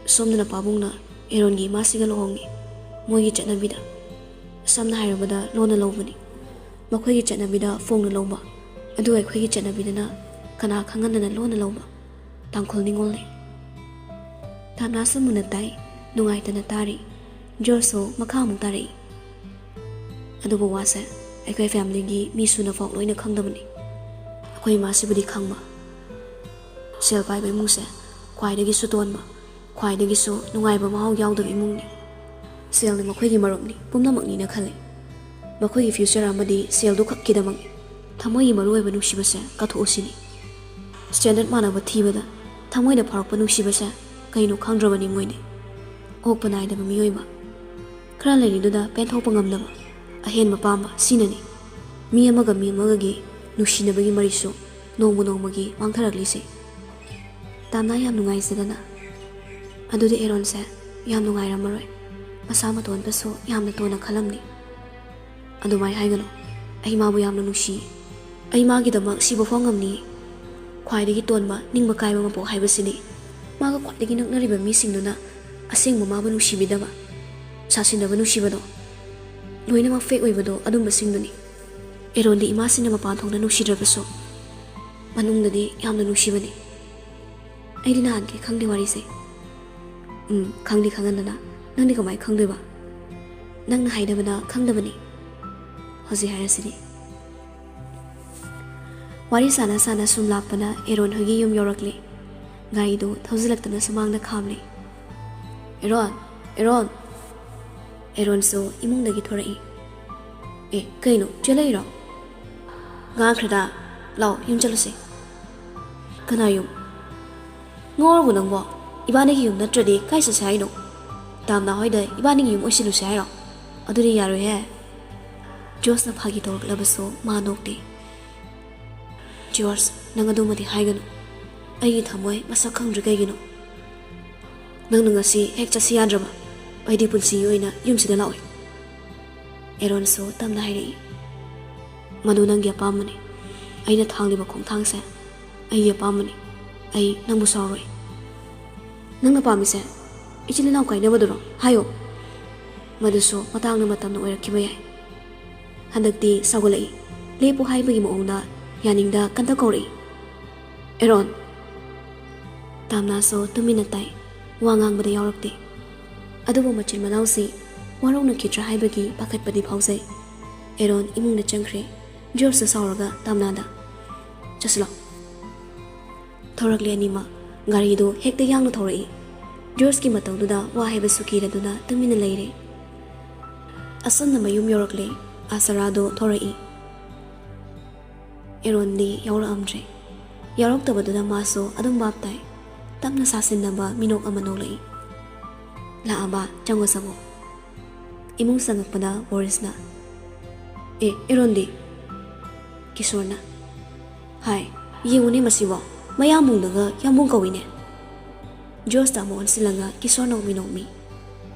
ꯁꯣꯝꯗꯅ ꯄꯥꯕꯨꯡꯅ ꯑꯦꯔꯣꯟꯒꯤ ꯏꯃꯥꯁꯤꯒ ꯂꯨꯍꯣꯡꯉꯤ꯫ ꯃꯣꯏꯒꯤ ꯆꯠꯅꯕꯤꯗ, ꯁꯝꯅ ꯍꯥꯏꯔꯕꯗ, ꯂꯣꯟꯅ ꯂꯧꯕꯅꯤ꯫ ꯃꯈꯣꯏꯒꯤ ꯆꯠꯅꯕꯤꯗ ꯐꯣꯡꯅ ꯂꯧꯕ, ꯑꯗꯨꯒ ꯑꯩꯈꯣꯏꯒꯤ ꯆꯠꯅꯕꯤꯗꯅ ꯀꯅꯥ ꯈꯪꯍꯟꯗꯅ ꯂꯣꯟꯅ ꯂꯧꯕ ꯇꯥꯡꯈꯨꯜ ꯅꯤꯉꯣꯜꯅꯤ꯫" ꯇꯥꯝꯅꯥꯁꯨ ꯃꯨꯟꯅ ꯇꯥꯏ, ꯅꯨꯡꯉꯥꯏꯇꯅ ꯇꯥꯔꯤ꯫ ꯖꯣꯔꯖꯁꯨ ꯃꯈꯥ ꯑꯃꯨꯛ ꯇꯥꯔꯛꯏ꯫ "ꯑꯗꯨꯕꯨ ꯋꯥꯁꯦ ꯑꯩꯈꯣꯏ ꯐꯦꯃꯤꯂꯤꯒꯤ ꯃꯤ ꯁꯨꯅꯐꯥꯎ ꯂꯣꯏꯅ ꯈꯪꯗꯕꯅꯤ꯫ ꯑꯩꯈꯣꯏ ꯏꯃꯥꯁꯤꯕꯨꯗꯤ ꯈꯪꯕ, ꯁꯦꯜ ꯄꯥꯏꯕ ꯏꯃꯨꯡꯁꯦ ꯈ꯭ꯋꯥꯏꯗꯒꯤꯁꯨ ꯇꯣꯟꯕ, ꯈ꯭ꯋꯥꯏꯗꯒꯤꯁꯨ ꯅꯨꯡꯉꯥꯏꯕ ꯃꯍꯥꯎ ꯌꯥꯎꯗꯕ ꯏꯃꯨꯡꯅꯤ꯫ ꯁꯦꯜꯅ ꯃꯈꯣꯏꯒꯤ ꯃꯔꯨꯞꯅꯤ, ꯄꯨꯝꯅꯃꯛꯅꯤꯅ ꯈꯜꯂꯤ꯫ ꯃꯈꯣꯏꯒꯤ ꯐ꯭ꯌꯨꯆꯔ ꯑꯃꯗꯤ ꯁꯦꯜꯗꯨ ꯈꯛꯀꯤꯗꯃꯛꯅꯤ꯫ ꯊꯃꯣꯏꯒꯤ ꯃꯔꯨꯑꯣꯏꯕ ꯅꯨꯡꯁꯤꯕꯁꯦ ꯀꯠꯊꯣꯛꯎꯁꯤꯅꯤ꯫ ꯁ꯭ꯇꯦꯟꯗꯔꯠ ꯃꯥꯟꯅꯕ ꯊꯤꯕꯗ ꯊꯃꯣꯏꯗ ꯐꯥꯎꯔꯛꯄ ꯅꯨꯡꯁꯤꯕꯁꯦ ꯀꯩꯅꯣ ꯈꯪꯗ꯭ꯔꯕꯅꯤ ꯃꯣꯏꯗꯤ꯫ ꯑꯣꯛꯄ ꯅꯥꯏꯗꯕ ꯃꯤꯑꯣꯏꯕ, ꯈꯔ ꯂꯩꯔꯤꯗꯨꯗ ꯄꯦꯟꯊꯣꯛꯄ ꯉꯝꯗꯕ, ꯑꯍꯦꯟꯕ ꯄꯥꯝꯕ, ꯁꯤꯅꯅꯤ ꯃꯤ ꯑꯃꯒ ꯃꯤ ꯑꯃꯒꯒꯤ ꯅꯨꯡꯁꯤꯅꯕꯒꯤ ꯃꯔꯤꯁꯨ ꯅꯣꯡꯃ ꯅꯣꯡꯃꯒꯤ ꯃꯥꯡꯊꯔꯛꯂꯤꯁꯦ꯫" ꯇꯥꯝꯅꯥ ꯌꯥꯝ ꯅꯨꯡꯉꯥꯏꯖꯗꯅ, "ꯑꯗꯨꯗꯤ ꯑꯦꯔꯣꯟꯁꯦ ꯌꯥꯝ ꯅꯨꯡꯉꯥꯏꯔꯝꯃꯔꯣꯏ꯫ ꯃꯁꯥ ꯃꯇꯣꯟꯇꯁꯨ ꯌꯥꯝꯅ ꯇꯣꯟꯅ ꯈꯜꯂꯝꯅꯤ꯫" "ꯑꯗꯨꯃꯥꯏ ꯍꯥꯏꯒꯅꯨ꯫ ꯑꯩ ꯃꯥꯕꯨ ꯌꯥꯝꯅ ꯅꯨꯡꯁꯤ꯫ ꯑꯩ ꯃꯥꯒꯤꯗꯃꯛ ꯁꯤꯕ ꯐꯥꯎ ꯉꯝꯅꯤ꯫" ꯈ꯭ꯋꯥꯏꯗꯒꯤ ꯇꯣꯟꯕ, ꯅꯤꯡꯕ ꯀꯥꯏꯕ ꯃꯄꯣꯛ ꯍꯥꯏꯕꯁꯤꯅꯤ꯫ ꯃꯥꯒ ꯈ꯭ꯋꯥꯏꯗꯒꯤ ꯅꯛꯅꯔꯤꯕ ꯃꯤꯁꯤꯡꯗꯨꯅ ꯑꯁꯦꯡꯕ ꯃꯥꯕꯨ ꯅꯨꯡꯁꯤꯕꯤꯗꯕ, ꯁꯥꯁꯤꯟꯅꯕ ꯅꯨꯡꯁꯤꯕꯗꯣ, ꯂꯣꯏꯅꯃꯛ ꯐꯦꯛ ꯑꯣꯏꯕꯗꯣ, ꯑꯗꯨꯝꯕꯁꯤꯡꯗꯨꯅꯤ꯫ ꯑꯦꯔꯣꯟꯗꯤ ꯏꯃꯥꯁꯤꯅ ꯃꯄꯥꯟ ꯊꯣꯡꯗ ꯅꯨꯡꯁꯤꯗ꯭ꯔꯕꯁꯨ, ꯃꯅꯨꯡꯗꯗꯤ ꯌꯥꯝꯅ ꯅꯨꯡꯁꯤꯕꯅꯤ꯫ ꯑꯩꯗꯤ ꯅꯍꯥꯟꯈꯩ ꯈꯪꯗꯦ ꯋꯥꯔꯤꯁꯦ꯫ ꯎꯝ, ꯈꯪꯗꯤ ꯈꯪꯍꯟꯗꯅ ꯅꯪꯗꯤ ꯀꯃꯥꯏ ꯈꯪꯗꯣꯏꯕ? ꯅꯪꯅ ꯍꯥꯏꯗꯕꯅ ꯈꯪꯗꯕꯅꯤ꯫ ꯍꯧꯖꯤꯛ ꯍꯥꯏꯔꯁꯤꯗꯤ꯫ ꯋꯥꯔꯤ ꯁꯥꯟꯅ ꯁꯥꯟꯅ ꯁꯨꯝ ꯂꯥꯛꯄꯅ ꯑꯦꯔꯣꯟ ꯍꯣꯏꯒꯤ ꯌꯨꯝ ꯌꯧꯔꯛꯂꯦ꯫ ꯒꯥꯔꯤꯗꯨ ꯊꯧꯖꯤꯜꯂꯛꯇꯨꯅ ꯁꯨꯃꯥꯡꯗ ꯈꯥꯝꯂꯦ꯫ "ꯑꯦꯔꯣꯟ, "ꯑꯦꯔꯣꯟ!" ꯑꯦꯔꯣꯟꯁꯨ ꯏꯃꯨꯡꯗꯒꯤ ꯊꯣꯔꯛꯏ꯫ "ꯑꯦ, ꯀꯩꯅꯣ, ꯆꯦꯜꯂꯛꯏꯔꯣ? ꯉꯥꯡꯈ꯭ꯔꯦꯗ, ꯂꯥꯛꯑꯣ, ꯌꯨꯝ ꯆꯠꯂꯨꯁꯦ꯫" "ꯀꯅꯥ ꯌꯨꯝ? ꯉꯥꯎꯔꯕꯣ ꯅꯪꯕꯣ? ꯏꯕꯥꯅꯤꯒꯤ ꯌꯨꯝ ꯅꯠꯇ꯭ꯔꯗꯤ ꯀꯥꯏ ꯆꯠꯁꯦ ꯍꯥꯏꯅꯣ? ꯇꯥꯝꯅꯥ ꯍꯣꯏꯗ ꯏꯕꯥꯅꯤꯒꯤ ꯌꯨꯝ ꯑꯣꯏꯁꯤꯜꯂꯨꯁꯦ ꯍꯥꯏꯔꯣ? ꯑꯗꯨꯗꯤ ꯌꯥꯔꯣꯏꯍꯦ꯫" ꯖꯣꯔꯖꯅ ꯐꯥꯒꯤ ꯇꯧꯔꯛꯂꯕꯁꯨ ꯃꯥ ꯅꯣꯛꯇꯦ꯫ "ꯖꯣꯔꯖ, ꯅꯪ ꯑꯗꯨꯃꯗꯤ ꯍꯥꯏꯒꯅꯨ꯫ ꯑꯩꯒꯤ ꯊꯃꯣꯏ ꯃꯁꯛ ꯈꯪꯗ꯭ꯔꯤ ꯀꯩꯒꯤꯅꯣ? ꯅꯪꯅ ꯉꯁꯤ ꯍꯦꯛ ꯆꯠꯁꯤ ꯌꯥꯗ꯭ꯔꯕ? ꯑꯩꯗꯤ ꯄꯨꯟꯁꯤꯒꯤ ꯑꯣꯏꯅ ꯌꯨꯝꯁꯤꯗ ꯂꯥꯛꯑꯣꯏ꯫" ꯑꯦꯔꯣꯟꯁꯨ ꯇꯞꯅ ꯍꯥꯏꯔꯛꯏ꯫ "ꯃꯗꯨ ꯅꯪꯒꯤ ꯑꯄꯥꯝꯕꯅꯤ꯫ ꯑꯩꯅ ꯊꯥꯡꯂꯤꯕ ꯈꯣꯡꯊꯥꯡꯁꯦ ꯑꯩꯒꯤ ꯑꯄꯥꯝꯕꯅꯤ꯫ ꯑꯩ ꯅꯪꯕꯨ ꯁꯥꯎꯔꯣꯏ꯫" "ꯅꯪꯅ ꯄꯥꯝꯃꯤꯁꯦ ꯏꯆꯤꯜ ꯏꯅꯥꯎ ꯀꯥꯏꯅꯕꯗꯨꯔꯣ? ꯍꯥꯏꯌꯣ꯫" "ꯃꯗꯨꯁꯨ ꯃꯇꯥꯡꯅ ꯃꯇꯝꯅ ꯑꯣꯏꯔꯛꯈꯤꯕ ꯌꯥꯏ꯫ ꯍꯟꯗꯛꯇꯤ ꯁꯥꯎꯒꯠꯂꯛꯏ꯫ ꯂꯦꯞꯄꯨ ꯍꯥꯏꯕꯒꯤ ꯃꯑꯣꯡꯗ ꯌꯥꯅꯤꯡꯗ ꯀꯟꯇꯛ ꯀꯧꯔꯛꯏ꯫" "ꯑꯦꯔꯣꯟ!" ꯇꯥꯝꯅꯥꯁꯨ ꯇꯨꯃꯤꯟꯅ ꯇꯥꯏ, ꯋꯥ ꯉꯥꯡꯕꯗ ꯌꯥꯎꯔꯛꯇꯦ꯫ ꯑꯗꯨꯕꯨ ꯃꯆꯤꯟ ꯃꯅꯥꯎꯁꯤ ꯋꯥꯔꯧꯅꯈꯤꯗ꯭ꯔꯥ ꯍꯥꯏꯕꯒꯤ ꯄꯥꯈꯠꯄꯗꯤ ꯐꯥꯎꯖꯩ꯫ ꯑꯦꯔꯣꯟ ꯏꯃꯨꯡꯗ ꯆꯪꯈ꯭ꯔꯦ꯫ ꯖꯣꯔꯖꯁꯨ ꯁꯥꯎꯔꯒ ꯇꯥꯝꯅꯥꯗ, "ꯆꯠꯁꯤꯜꯂꯣ꯫" ꯊꯣꯔꯛꯂꯦ ꯑꯅꯤꯃꯛ꯫ ꯒꯥꯔꯤꯗꯨ ꯍꯦꯛꯇ ꯌꯥꯡꯅ ꯊꯧꯔꯛꯏ꯫ ꯖꯣꯔꯖꯀꯤ ꯃꯇꯧꯗꯨꯗ ꯋꯥ ꯍꯥꯏꯕꯁꯨ ꯀꯤꯔꯗꯨꯅ ꯇꯨꯃꯤꯟꯅ ꯂꯩꯔꯦ꯫ ꯑꯁꯨꯝꯅ ꯃꯌꯨꯝ ꯌꯧꯔꯛꯂꯦ꯫ ꯑꯁꯔꯥꯗꯣ ꯊꯣꯔꯛꯏ꯫ ꯑꯦꯔꯣꯟꯗꯤ ꯌꯥꯎꯔꯛꯑꯝꯗ꯭ꯔꯦ꯫ ꯌꯥꯎꯔꯛꯇꯕꯗꯨꯗ ꯃꯥꯁꯨ ꯑꯗꯨꯝ ꯚꯥꯞ ꯇꯥꯏ꯫ ꯇꯞꯅ ꯁꯥꯁꯤꯟꯅꯕ ꯃꯤꯅꯣꯛ ꯑꯃ ꯅꯣꯛꯂꯛꯏ꯫ "ꯂꯥꯛꯑꯕ? ꯆꯪꯉꯣ, ꯆꯪꯉꯣ꯫" ꯏꯃꯨꯡ ꯆꯪꯉꯛꯄꯗ ꯕꯣꯔꯤꯁꯅ, "ꯑꯦ, ꯑꯦꯔꯣꯟꯗꯤ?" ꯀꯤꯁꯣꯔꯅ, "ꯍꯥꯏ, ꯌꯦꯡꯉꯨꯅꯦ ꯃꯁꯤꯕꯣ, ꯃꯌꯥꯝꯕꯨꯡꯗꯒ ꯌꯥꯝꯕꯨꯡ ꯀꯧꯏꯅꯦ꯫" ꯖꯣꯔꯖꯇ ꯑꯃꯨꯛ ꯑꯣꯟꯁꯤꯜꯂꯒ ꯀꯤꯁꯣꯔꯅ ꯑꯃꯨꯛ ꯃꯤꯅꯣꯛꯃꯤ꯫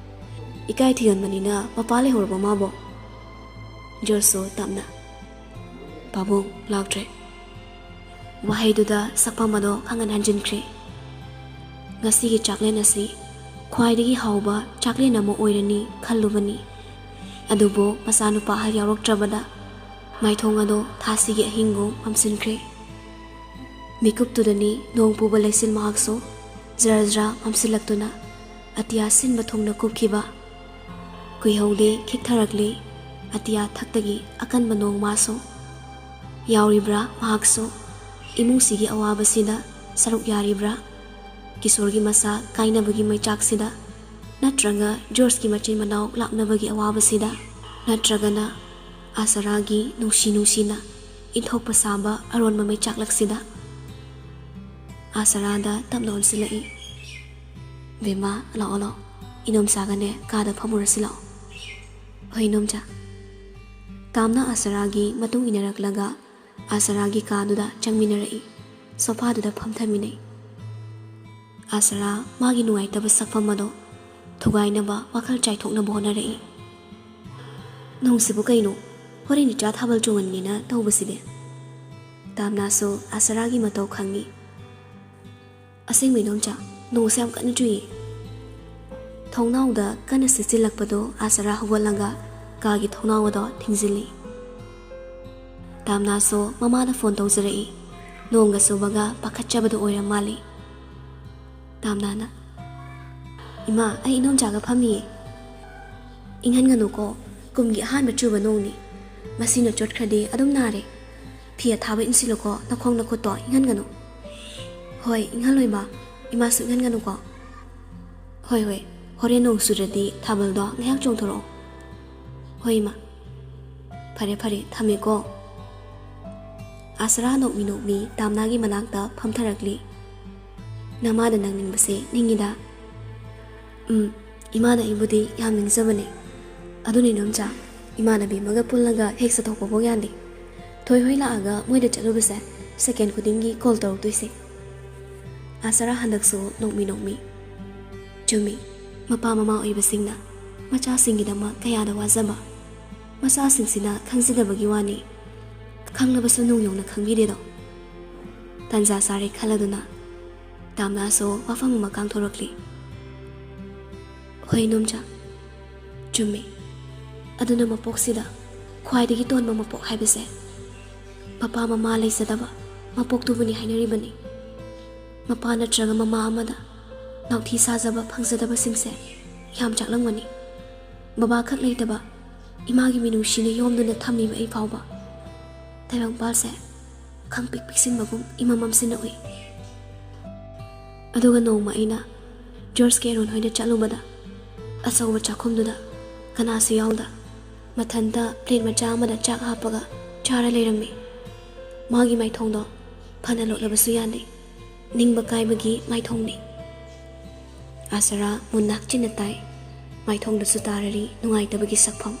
"ꯏꯀꯥꯏ ꯊꯤꯒꯟꯕꯅꯤꯅ ꯃꯄꯥ ꯂꯩꯍꯧꯔꯕ ꯃꯥꯕꯣ?" ꯖꯣꯔꯖꯁꯨ ꯇꯞꯅ, "ꯄꯥꯕꯨꯡ ꯂꯥꯛꯇ꯭ꯔꯦ꯫" ꯋꯥꯍꯩꯗꯨꯗ ꯁꯛꯐꯝ ꯑꯗꯣ ꯈꯪꯍꯟ ꯍꯟꯖꯤꯟꯈ꯭ꯔꯦ꯫ ꯉꯁꯤꯒꯤ ꯆꯥꯛꯂꯦꯟ ꯑꯁꯤ ꯈ꯭ꯋꯥꯏꯗꯒꯤ ꯍꯥꯎꯕ ꯆꯥꯛꯂꯦꯟ ꯑꯃ ꯑꯣꯏꯔꯅꯤ ꯈꯜꯂꯨꯕꯅꯤ꯫ ꯑꯗꯨꯕꯨ ꯃꯆꯥꯅꯨꯄꯥ ꯑꯍꯜ ꯌꯥꯎꯔꯛꯇ꯭ꯔꯕꯗ ꯃꯥꯏꯊꯣꯡ ꯑꯗꯣ ꯊꯥꯁꯤꯒꯤ ꯑꯍꯤꯡꯒꯨꯝ ꯃꯝꯁꯤꯟꯈ꯭ꯔꯦ꯫ ꯃꯤꯀꯨꯞꯇꯨꯗꯅꯤ ꯅꯣꯡ ꯄꯨꯕ ꯂꯩꯆꯤꯜ ꯃꯍꯥꯛꯁꯨ ꯖꯔ ꯖꯔ ꯃꯝꯁꯤꯜꯂꯛꯇꯨꯅ ꯑꯇꯤꯌꯥ ꯁꯤꯟꯕ ꯊꯨꯡꯅ ꯀꯨꯞꯈꯤꯕ꯫ ꯀꯨꯏꯍꯧꯗꯦ, ꯈꯤꯛꯊꯔꯛꯂꯦ ꯑꯇꯤꯌꯥ ꯊꯛꯇꯒꯤ ꯑꯀꯟꯕ ꯅꯣꯡ ꯃꯥꯁꯨ꯫ ꯌꯥꯎꯔꯤꯕ꯭ꯔꯥ ꯃꯍꯥꯛꯁꯨ ꯏꯃꯨꯡꯁꯤꯒꯤ ꯑꯋꯥꯕꯁꯤꯗ? ꯁꯔꯨꯛ ꯌꯥꯔꯤꯕ꯭ꯔꯥ ꯀꯤꯁꯣꯔꯒꯤ ꯃꯆꯥ ꯀꯥꯏꯅꯕꯒꯤ ꯃꯩꯆꯥꯛꯁꯤꯗ? ꯅꯠꯇ꯭ꯔꯒ ꯖꯣꯔꯖꯀꯤ ꯃꯆꯤꯟ ꯃꯅꯥꯎ ꯂꯥꯛꯅꯕꯒꯤ ꯑꯋꯥꯕꯁꯤꯗ, ꯅꯠꯇ꯭ꯔꯒꯅ ꯑꯥꯁꯔꯥꯒꯤ ꯅꯨꯡꯁꯤ ꯅꯨꯡꯁꯤꯅ ꯏꯟꯊꯣꯛꯄ ꯁꯥꯕ ꯑꯔꯣꯟꯕ ꯃꯩꯆꯥꯛꯂꯛꯁꯤꯗ ꯑꯥꯁꯔꯥꯗ ꯇꯞꯅ ꯑꯣꯟꯁꯤꯜꯂꯛꯏ꯫ "ꯕꯦꯝꯃ, ꯂꯥꯛꯑꯣ, ꯂꯥꯛꯑꯣ꯫ ꯏꯅꯣꯝꯆꯥꯒꯅꯦ ꯀꯥꯗ ꯐꯝꯃꯨꯔꯁꯤ, ꯂꯥꯛꯑꯣ꯫" "ꯍꯣꯏ, ꯏꯅꯣꯝꯆꯥ꯫" ꯇꯥꯝꯅ ꯑꯥꯁꯔꯥꯒꯤ ꯃꯇꯨꯡ ꯏꯟꯅꯔꯛꯂꯒ ꯑꯥꯁꯔꯥꯒꯤ ꯀꯥꯗꯨꯗ ꯆꯪꯃꯤꯟꯅꯔꯛꯏ꯫ ꯁꯣꯐꯥꯗꯨꯗ ꯐꯝꯊꯃꯤꯟꯅꯩ꯫ ꯑꯥꯁꯔꯥ ꯃꯥꯒꯤ ꯅꯨꯡꯉꯥꯏꯇꯕ ꯁꯛꯐꯝ ꯑꯗꯣ ꯊꯨꯒꯥꯏꯅꯕ, ꯋꯥꯈꯜ ꯆꯥꯏꯊꯣꯛꯅꯕ ꯍꯣꯠꯅꯔꯛꯏ꯫ "ꯅꯣꯡꯁꯤꯕꯨ ꯀꯩꯅꯣ? ꯍꯣꯔꯦꯟ ꯏꯆꯥ ꯊꯥꯕꯜ ꯆꯣꯡꯍꯟꯒꯦꯅ ꯇꯧꯕꯁꯤꯗꯤ?" ꯇꯥꯝꯅꯥꯁꯨ ꯑꯥꯁꯔꯥꯒꯤ ꯃꯇꯧ ꯈꯪꯏ꯫ "ꯑꯁꯦꯡꯕ, ꯏꯅꯣꯝꯆꯥ, ꯅꯣꯡꯁꯦ ꯌꯥꯝ ꯀꯟꯅ ꯆꯨꯏꯌꯦ꯫" ꯊꯣꯡꯅꯥꯎꯗ ꯀꯟꯅ ꯁꯤꯠꯆꯤꯜꯂꯛꯄꯗꯣ ꯑꯥꯁꯔꯥ ꯍꯧꯒꯠꯂꯒ ꯀꯥꯒꯤ ꯊꯣꯡꯅꯥꯎ ꯑꯗꯣ ꯊꯤꯡꯖꯤꯜꯂꯤ꯫ ꯇꯥꯝꯅꯥꯁꯨ ꯃꯃꯥꯗ ꯐꯣꯟ ꯇꯧꯖꯔꯛꯏ꯫ ꯅꯣꯡꯒ ꯆꯨꯕꯒ ꯄꯥꯈꯠꯆꯕꯗꯣ ꯑꯣꯏꯔ ꯃꯥꯜꯂꯤ꯫ ꯇꯥꯝꯅꯥꯅ, "ꯏꯃꯥ, ꯑꯩ ꯏꯅꯣꯝꯆꯥꯒ ꯐꯝꯃꯤꯌꯦ꯫" "ꯏꯪꯍꯟꯒꯅꯨꯀꯣ, ꯀꯨꯝꯒꯤ ꯑꯍꯥꯟꯕ ꯆꯨꯕ ꯅꯣꯡꯅꯤ꯫ ꯃꯁꯤꯅ ꯆꯣꯠꯈ꯭ꯔꯗꯤ ꯑꯗꯨꯝ ꯅꯥꯔꯦ꯫ ꯐꯤ ꯑꯊꯥꯕ ꯏꯟꯁꯤꯜꯂꯨꯀꯣ, ꯅꯈꯣꯡ ꯅꯈꯨꯠꯇꯣ ꯏꯪꯍꯟꯒꯅꯨ꯫" "ꯍꯣꯏ, ꯏꯪꯍꯜꯂꯣꯏ ꯃꯥ, ꯏꯃꯥꯁꯨ ꯏꯪꯍꯟꯒꯅꯨꯀꯣ꯫" "ꯍꯣꯏ, ꯍꯣꯏ, ꯍꯣꯔꯦꯟ ꯅꯣꯡ ꯆꯨꯔꯗꯤ ꯊꯥꯕꯜꯗꯣ ꯉꯥꯏꯍꯥꯛ ꯆꯣꯡꯊꯣꯔꯛꯑꯣ꯫" "ꯍꯣꯏ ꯏꯃꯥ꯫" "ꯐꯔꯦ, ꯐꯔꯦ, ꯊꯝꯃꯦꯀꯣ꯫" ꯑꯥꯁꯔꯥ ꯅꯣꯛꯃꯤ ꯅꯣꯛꯃꯤ ꯇꯥꯝꯅꯥꯒꯤ ꯃꯅꯥꯛꯇ ꯐꯝꯊꯔꯛꯂꯤ꯫ "ꯅꯃꯥꯗ ꯅꯪ ꯅꯤꯡꯕꯁꯦ ꯅꯤꯡꯉꯤꯗ꯫" "ꯎꯝ, ꯏꯃꯥꯅ ꯑꯩꯕꯨꯗꯤ ꯌꯥꯝ ꯅꯤꯡꯖꯕꯅꯦ꯫ ꯑꯗꯨꯅ ꯏꯅꯣꯝꯆꯥ, ꯏꯃꯥꯟꯅꯕꯤ ꯑꯃꯒ ꯄꯨꯜꯂꯒ ꯍꯦꯛ ꯆꯠꯊꯣꯛꯄꯐꯥꯎ ꯌꯥꯗꯦ꯫ ꯊꯣꯏ ꯍꯣꯏ ꯂꯥꯛꯑꯒ ꯃꯣꯏꯗ ꯆꯠꯂꯨꯕꯁꯦ ꯁꯦꯀꯦꯟ ꯈꯨꯗꯤꯡꯒꯤ ꯀꯣꯜ ꯇꯧꯔꯛꯇꯣꯏꯁꯦ꯫" ꯑꯥꯁꯔꯥ ꯍꯟꯗꯛꯁꯨ ꯅꯣꯛꯃꯤ ꯅꯣꯛꯃꯤ꯫ "ꯆꯨꯝꯃꯤ, ꯃꯄꯥ ꯃꯃꯥ ꯑꯣꯏꯕꯁꯤꯡꯅ ꯃꯆꯥꯁꯤꯡꯒꯤꯗꯃꯛ ꯀꯌꯥꯗ ꯋꯥꯖꯕ꯫ ꯃꯆꯥꯁꯤꯡꯁꯤꯅ ꯈꯪꯖꯗꯕꯒꯤ ꯋꯥꯅꯤ, ꯈꯪꯂꯕꯁꯨ ꯅꯨꯡ ꯌꯧꯅ ꯈꯪꯕꯤꯗꯦꯗꯣ꯫" ꯇꯥꯟꯖꯥ ꯆꯥꯔꯦ ꯈꯜꯂꯗꯨꯅ ꯇꯥꯝꯅꯥꯁꯨ ꯋꯥꯐꯝ ꯑꯃ ꯀꯥꯡꯊꯣꯔꯛꯂꯤ꯫ "ꯍꯣꯏ ꯏꯅꯣꯝꯆꯥ, ꯆꯨꯝꯃꯤ꯫ ꯑꯗꯨꯅ ꯃꯄꯣꯛꯁꯤꯗ ꯈ꯭ꯋꯥꯏꯗꯒꯤ ꯇꯣꯟꯕ ꯃꯄꯣꯛ ꯍꯥꯏꯕꯁꯦ ꯃꯄꯥ ꯃꯃꯥ ꯂꯩꯖꯗꯕ ꯃꯄꯣꯛꯇꯨꯕꯨꯅꯤ ꯍꯥꯏꯅꯔꯤꯕꯅꯤ꯫ ꯃꯄꯥ ꯅꯠꯇ꯭ꯔꯒ ꯃꯃꯥ ꯑꯃꯗ ꯅꯥꯎꯊꯤ ꯁꯥꯖꯕ ꯐꯪꯖꯗꯕꯁꯤꯡꯁꯦ ꯌꯥꯝ ꯆꯥꯛꯂꯝꯒꯅꯤ꯫ ꯕꯕꯥꯈꯛ ꯂꯩꯇꯕ ꯏꯃꯥꯒꯤ ꯃꯤꯅꯨꯡꯁꯤꯅ ꯌꯣꯝꯗꯨꯅ ꯊꯝꯂꯤꯕ ꯑꯩ ꯐꯥꯎꯕ ꯇꯥꯏꯕꯪꯄꯥꯜꯁꯦ ꯈꯪꯄꯤꯛ ꯄꯤꯛꯁꯤꯟꯕꯒꯨꯝ ꯏꯃꯝ ꯃꯝꯁꯤꯟꯅ ꯎꯏ꯫ ꯑꯗꯨꯒ ꯅꯣꯡꯃ ꯑꯩꯅ ꯖꯣꯔꯖ ꯀꯦꯔꯣꯟ ꯍꯣꯏꯗ ꯆꯠꯂꯨꯕꯗ ꯑꯆꯧꯕ ꯆꯥꯛꯈꯨꯝꯗꯨꯗ ꯀꯅꯥꯁꯨ ꯌꯥꯎꯗ ꯃꯊꯟꯇ ꯄ꯭ꯂꯦꯠ ꯃꯆꯥ ꯑꯃꯗ ꯆꯥꯛ ꯍꯥꯞꯄꯒ ꯆꯥꯔ ꯂꯩꯔꯝꯃꯤ꯫ ꯃꯥꯒꯤ ꯃꯥꯏꯊꯣꯡꯗꯣ ꯐꯅ ꯂꯣꯠꯂꯕꯁꯨ ꯌꯥꯗꯦ꯫ ꯅꯤꯡꯕ ꯀꯥꯏꯕꯒꯤ ꯃꯥꯏꯊꯣꯡꯅꯤ꯫ ꯑꯥꯁꯔꯥ ꯃꯨꯟꯅ ꯍꯛꯆꯤꯟꯅ ꯇꯥꯏ꯫ ꯃꯥꯏꯊꯣꯡꯗꯁꯨ ꯇꯥꯔꯔꯤ ꯅꯨꯡꯉꯥꯏꯇꯕꯒꯤ ꯁꯛꯐꯝ꯫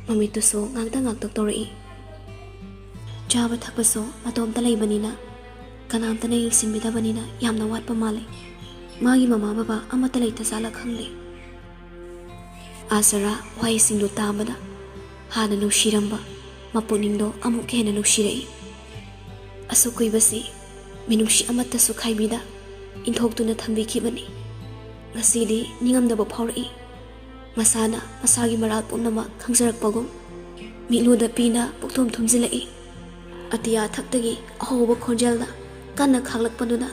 ꯃꯃꯤꯠꯇꯨꯁꯨ ꯉꯥꯡꯇꯛ ꯉꯥꯡꯇꯛ ꯇꯧꯔꯛꯏ꯫ ꯆꯥꯕ ꯊꯛꯄꯁꯨ ꯃꯇꯣꯝꯇ ꯂꯩꯕꯅꯤꯅ, ꯀꯅꯥꯝꯇꯅ ꯌꯦꯡꯁꯤꯟꯕꯤꯗꯕꯅꯤꯅ ꯌꯥꯝꯅ ꯋꯥꯠꯄ ꯃꯥꯜꯂꯤ꯫ ꯃꯥꯒꯤ ꯃꯃꯥ ꯕꯕꯥ ꯑꯃꯠꯇ ꯂꯩꯇ ꯖꯥꯠꯂ ꯈꯪꯗꯦ꯫ ꯑꯥꯁꯔꯥ ꯋꯥꯍꯩꯁꯤꯡꯗꯨ ꯇꯥꯕꯗ ꯍꯥꯟꯅ ꯅꯨꯡꯁꯤꯔꯝꯕ ꯃꯄꯨꯛꯅꯤꯡꯗꯣ ꯑꯃꯨꯛꯀ ꯍꯦꯟꯅ ꯅꯨꯡꯁꯤꯔꯛꯏ꯫ ꯑꯁꯨꯛ ꯀꯨꯏꯕꯁꯤ ꯃꯤꯅꯨꯡꯁꯤ ꯑꯃꯠꯇꯁꯨ ꯈꯥꯏꯕꯤꯗ ꯏꯟꯊꯣꯛꯇꯨꯅ ꯊꯝꯕꯤꯈꯤꯕꯅꯤ꯫ ꯉꯁꯤꯗꯤ ꯅꯤꯡꯉꯝꯗꯕ ꯐꯥꯎꯔꯛꯏ꯫ ꯃꯁꯥꯅ ꯃꯁꯥꯒꯤ ꯃꯔꯥꯜ ꯄꯨꯝꯅꯃꯛ ꯈꯪꯖꯔꯛꯄꯒꯨꯝ, ꯃꯤꯠꯂꯨꯗ ꯄꯤꯅ ꯄꯨꯛꯊꯨꯝ ꯊꯨꯝꯖꯤꯜꯂꯛꯏ꯫ ꯑꯇꯤꯌꯥ ꯊꯛꯇꯒꯤ ꯑꯍꯧꯕ ꯈꯣꯟꯖꯦꯜꯅ ꯀꯟꯅ ꯈꯥꯡꯂꯛꯄꯗꯨꯅ